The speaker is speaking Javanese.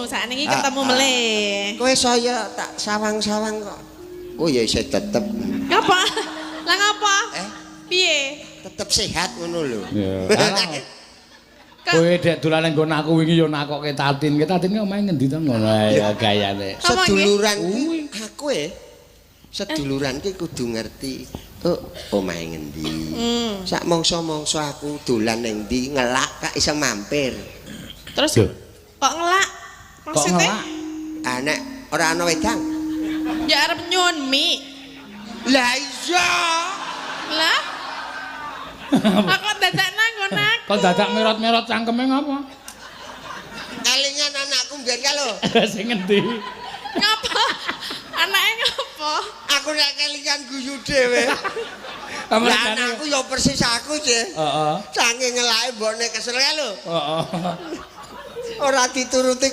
Sakniki ketemu Ah, ah. melih. Kowe saya tak sawang-sawang kok. Oh ya isih tetep. Ngapa? Lah ngapa? Eh? Piye? Tetep sehat ngono lho. Ya. Kowe dek dolan nang nggon aku wingi yo nakokke Tatin. Ke Tatin ki omahe ngendi to ngono ae ya gayane. Apa nggih? Seduluran ki aku e. Seduluran ki kudu ngerti. Oh, omahe ngendi. Sak mangsa-mangsa aku dolan ning ndi ngelak kak iso mampir. Terus Loh. kok ngelak? Kok Maksudnya? ngelak? Ah nek ora ana wedang. Ya arep nyuwun mie. Lah iya. Lah? Aku dadak nang nggon aku. Kok dadak merot-merot cangkeme ngapa? Kelingan anakku mbiyen ka lho. Sing ngendi? Ngapa? Anake ngapa? Aku nek kelingan guyu dhewe. Lah anakku ya persis aku, Cek. Heeh. Saking ngelake mbokne kesel ka lho. Heeh. Ora dituruti.